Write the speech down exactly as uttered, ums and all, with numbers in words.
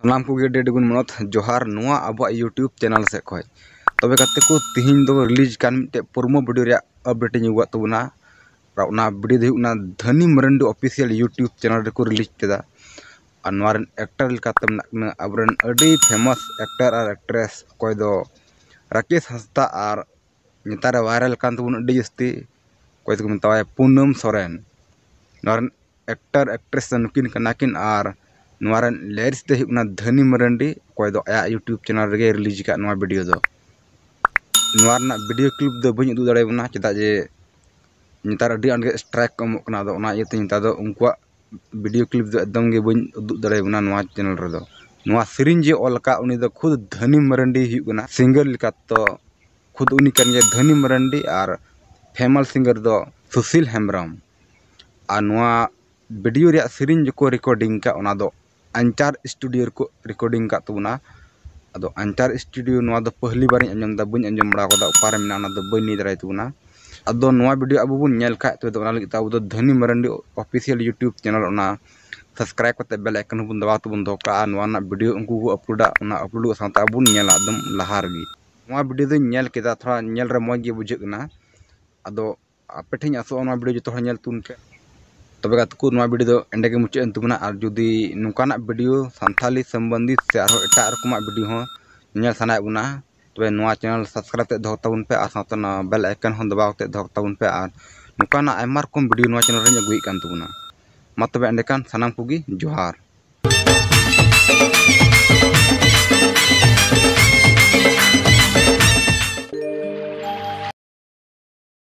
ᱥᱟᱱᱟᱢ ᱠᱚᱜᱮ ᱟᱹᱰᱤ ᱟᱹᱰᱤ ᱜᱩᱱ ᱢᱟᱱᱚᱛ ᱡᱚᱦᱟᱨ ᱱᱚᱣᱟ ᱟᱵᱚᱣᱟᱜ YouTube ᱪᱮᱱᱮᱞ ᱥᱮᱫ ᱠᱷᱚᱱ᱾ ᱛᱚᱵᱮ ᱜᱟᱛᱮ ᱠᱚ, ᱛᱤᱦᱤᱧ ᱫᱚ ᱨᱤᱞᱤᱡᱽ ᱠᱟᱱ ᱢᱤᱫᱴᱮᱡ ᱯᱨᱳᱢᱳ ᱵᱷᱤᱰᱤᱭᱳ ᱨᱮᱭᱟᱜ ᱟᱯᱰᱮᱴ ᱤᱧ ᱟᱹᱜᱩᱣᱟᱜ ᱛᱟᱵᱚᱱᱟ᱾ ᱟᱨ ᱚᱱᱟ ᱵᱷᱤᱰᱤᱭᱳ ᱫᱚ ᱦᱩᱭᱩᱜ ᱠᱟᱱᱟ ᱫᱷᱟᱹᱱᱤ ᱢᱟᱨᱟᱱᱰᱤ ᱚᱯᱷᱤᱥᱤᱭᱟᱞ YouTube ᱪᱮᱱᱮᱞ ᱨᱮᱠᱚ ᱨᱤᱞᱤᱡᱽ ᱠᱮᱫᱟ᱾ ᱟᱨ ᱱᱚᱣᱟ ᱨᱮᱱ ᱮᱠᱴᱟᱨ ᱞᱮᱠᱟᱛᱮ ᱢᱮᱱᱟᱜ ᱠᱤᱱᱟ ᱟᱵᱚᱨᱮᱱ ᱟᱹᱰᱤ ᱯᱷᱮᱢᱟᱥ ᱮᱠᱴᱟᱨ ᱟᱨ ᱮᱠᱴᱨᱮᱥ, ᱚᱠᱚᱭ ᱫᱚ ᱨᱟᱠᱮᱥ ᱦᱟᱸᱥᱫᱟ ᱟᱨ ᱱᱮᱛᱟᱨᱮ ᱵᱷᱟᱭᱨᱟᱞ ᱠᱟᱱ ᱛᱟᱵᱚᱱᱟ ᱟᱹᱰᱤ ᱡᱟᱹᱥᱛᱤ, ᱚᱠᱚᱭ ᱫᱚᱠᱚ ᱢᱮᱛᱟᱣᱟᱭᱟ ᱯᱩᱱᱟᱹᱢ ᱥᱚᱨᱮᱱ᱾ ᱱᱚᱣᱟ ᱨᱮᱱ ᱮᱠᱴᱟᱨ ᱮᱠᱴᱨᱮᱥ ᱫᱚ ᱱᱩᱠᱤᱱ ᱠᱟᱱᱟ ᱠᱤᱱ ᱟᱨ ᱱᱚᱣᱟ ᱨᱮᱱ ᱞᱤᱨᱤᱠᱥ ᱫᱚ ᱦᱩᱭᱩᱜ ᱠᱟᱱᱟ ᱫᱷᱟᱹᱱᱤ ᱢᱟᱨᱟᱱᱰᱤ, ᱚᱠᱚᱭ ᱫᱚ ᱟᱭᱟᱜ YouTube ᱪᱮᱱᱮᱞ ᱨᱮᱜᱮ ᱨᱤᱞᱤᱡᱽ ᱟᱠᱟᱫ ᱱᱚᱣᱟ ᱵᱷᱤᱰᱤᱭᱳ ᱫᱚ᱾ ᱱᱚᱣᱟ ᱨᱮᱱᱟᱜ ᱵᱷᱤᱰᱤᱭᱳ ᱠᱞᱤᱯ ᱫᱚ ᱵᱟᱹᱧ ᱩᱫᱩᱜ ᱫᱟᱲᱮᱭᱟᱵᱚᱱᱟ, ᱪᱮᱫᱟᱜ ᱡᱮ ᱱᱮᱛᱟᱨ ᱟᱹᱰᱤ ᱟᱸᱴ ᱜᱮ ᱥᱴᱨᱟᱭᱤᱠ ᱠᱚ ᱮᱢᱚᱜ ᱠᱟᱱᱟ᱾ ᱟᱫᱚ ᱚᱱᱟ ᱤᱭᱟᱹᱛᱮ ᱱᱮᱛᱟᱨ ᱫᱚ ᱩᱱᱠᱩᱣᱟᱜ ᱵᱷᱤᱰᱤᱭᱳ ᱠᱞᱤᱯ ᱫᱚ ᱮᱠᱫᱚᱢ ᱜᱮ ᱵᱟᱹᱧ ᱩᱫᱩᱜ ᱫᱟᱲᱮᱭᱟᱵᱚᱱᱟ ᱱᱚᱣᱟ ᱪᱮᱱᱮᱞ ᱨᱮᱫᱚ᱾ ᱱᱚᱣᱟ ᱥᱮᱨᱮᱧ ᱡᱮ ᱚᱞ ᱟᱠᱟᱫ, ᱩᱱᱤ ᱫᱚ ᱠᱷᱩᱫ ᱫᱷᱟᱹᱱᱤ ᱢᱟᱨᱟᱱᱰᱤ ᱦᱩᱭᱩᱜ ᱠᱟᱱᱟ ᱥᱤᱝᱜᱟᱨ ᱞᱮᱠᱟᱛᱮ᱾ ᱠᱷᱩᱫ ᱩᱱᱤ ᱠᱟᱱ ᱜᱮᱭᱟ ᱫᱷᱟᱹᱱᱤ ᱢᱟᱨᱟᱱᱰᱤ ᱟᱨ ᱯᱷᱮᱢᱟᱞ ᱥᱤᱝᱜᱟᱨ ᱫᱚ ᱥᱩᱥᱤᱞ ᱦᱮᱢᱵᱨᱚᱢ᱾ ᱟᱨ ᱱᱚᱣᱟ ᱵᱷᱤᱰᱤᱭᱳ ᱨᱮᱭᱟᱜ ᱥᱮᱨᱮᱧ ᱡᱮᱠᱚ ᱨᱮᱠᱚᱨᱰᱤᱝ ᱠᱟᱜ, ᱚᱱᱟ ᱫᱚ ᱟᱧᱪᱟᱨ ᱥᱴᱩᱰᱤᱭᱳ ᱨᱮᱠᱚ ᱨᱮᱠᱚᱨᱰᱤᱝ ᱠᱟᱜ ᱛᱟᱵᱚᱱᱟ᱾ ᱟᱫᱚ ᱟᱧᱪᱟᱨ ᱥᱴᱩᱰᱤᱭᱳ ᱱᱚᱣᱟ ᱫᱚ ᱯᱟᱹᱦᱞᱤ ᱵᱟᱨᱤᱧ ᱟᱸᱡᱚᱢ ᱮᱫᱟ, ᱵᱟᱹᱧ ᱟᱸᱡᱚᱢ ᱵᱟᱲᱟ ᱟᱠᱟᱫᱟ, ᱚᱠᱟᱨᱮ ᱢᱮᱱᱟᱜᱼᱟ ᱚᱱᱟ ᱫᱚ ᱵᱟᱹᱧ ᱞᱟᱹᱭ ᱫᱟᱲᱮᱭᱟᱛᱟᱵᱚᱱᱟ᱾ ᱟᱫᱚ ᱱᱚᱣᱟ ᱵᱷᱤᱰᱤᱭᱳ ᱟᱵᱚ ᱵᱚᱱ ᱧᱮᱞ ᱠᱷᱟᱡ, ᱛᱚᱵᱮ ᱫᱚ ᱚᱱᱟ ᱞᱟᱹᱜᱤᱫ ᱛᱮ ᱟᱵᱚ ᱫᱚ ᱫᱷᱟᱹᱱᱤ ᱢᱟᱨᱟᱱᱰᱤ ᱚᱯᱷᱤᱥᱤᱭᱟᱞ YouTube ᱪᱮᱱᱮᱞ ᱚᱱᱟ ᱥᱟᱵᱥᱠᱨᱟᱭᱤᱵ ᱠᱟᱛᱮ ᱵᱮᱞ ᱟᱭᱠᱚᱱ ᱦᱚᱸᱵᱚᱱ ᱫᱟᱵᱟᱣ ᱛᱮᱵᱚᱱ ᱫᱚᱦᱚ ᱠᱟᱜᱼᱟ᱾ ᱱᱚᱣᱟ ᱨᱮᱱᱟᱜ ᱵᱷᱤᱰᱤᱭᱳ ᱩᱱᱠᱩ ᱠᱚ ᱟᱯᱞᱳᱰᱟ, ᱚᱱᱟ ᱟᱯᱞᱳᱰᱚᱜ ᱥᱟᱶᱛᱮ ᱟᱵᱚ ᱵᱚᱱ ᱧᱮᱞᱟ ᱮᱠᱫᱚᱢ ᱞᱟᱦᱟ ᱨᱮᱜᱮ᱾ ᱱᱚᱣᱟ ᱵᱷᱤᱰᱤᱭᱳ ᱫᱚᱧ ᱧᱮᱞ ᱠᱮᱫᱟ, ᱛᱷᱚᱲᱟ ᱧᱮᱞ ᱨᱮ ᱢᱚᱡᱽ ᱜᱮ ᱵᱩᱡᱷᱟᱹᱜ ᱠᱟᱱᱟ᱾ ᱟᱫᱚ ᱟᱯᱮ ᱴᱷᱮᱱ ᱤᱧ ᱟᱥᱚᱜᱼᱟ ᱱᱚᱣᱟ ᱵᱷᱤᱰᱤᱭᱳ ᱡᱚᱛᱚ ᱦᱚᱲ ᱧᱮᱞ ᱛᱟᱵᱚᱱ ᱯᱮ᱾ ᱛᱚᱵᱮ ᱜᱟᱛᱮ ᱠᱚ, ᱱᱚᱣᱟ ᱵᱷᱤᱰᱤᱭᱳ ᱫᱚ ᱮᱸᱰᱮ ᱜᱮ ᱢᱩᱪᱟᱹᱫ ᱮᱱ ᱛᱟᱵᱚᱱᱟ᱾ ᱟᱨ ᱡᱩᱫᱤ ᱱᱚᱝᱠᱟᱱᱟᱜ ᱵᱷᱤᱰᱤᱭᱳ ᱥᱟᱱᱛᱷᱟᱞᱤ ᱥᱚᱢᱵᱚᱱᱫᱷᱤᱛ ᱥᱮ ᱟᱨᱦᱚᱸ ᱮᱴᱟᱜ ᱨᱚᱠᱚᱢᱟᱜ ᱵᱷᱤᱰᱤᱭᱳ ᱦᱚᱸ ᱧᱮᱞ ᱥᱟᱱᱟᱭᱮᱫ ᱵᱚᱱᱟ, ᱛᱚᱵᱮ ᱱᱚᱣᱟ ᱪᱮᱱᱮᱞ ᱥᱟᱵᱥᱠᱨᱟᱭᱤᱵ ᱠᱟᱛᱮ ᱫᱚᱦᱚ ᱛᱟᱵᱚᱱ ᱯᱮ ᱟᱨ ᱥᱟᱶᱛᱮ ᱚᱱᱟ ᱵᱮᱞ ᱟᱭᱠᱚᱱ ᱦᱚᱸ ᱫᱟᱵᱟᱣ ᱠᱟᱛᱮ ᱫᱚᱦᱚ ᱛᱟᱵᱚᱱ ᱯᱮ᱾ ᱟᱨ ᱱᱚᱝᱠᱟᱱᱟᱜ ᱟᱭᱢᱟ ᱨᱚᱠᱚᱢ ᱵᱷᱤᱰᱤᱭᱳ ᱱᱚᱣᱟ ᱪᱮᱱᱮᱞ ᱨᱮᱧ ᱟᱹᱜᱩᱭᱮᱫ ᱠᱟᱱ ᱛᱟᱵᱚᱱᱟ᱾ ᱢᱟ ᱛᱚᱵᱮ ᱮᱸᱰᱮᱠᱷᱟᱱ ᱥᱟᱱᱟᱢ ᱠᱚᱜᱮ ᱡᱚᱦᱟᱨ᱾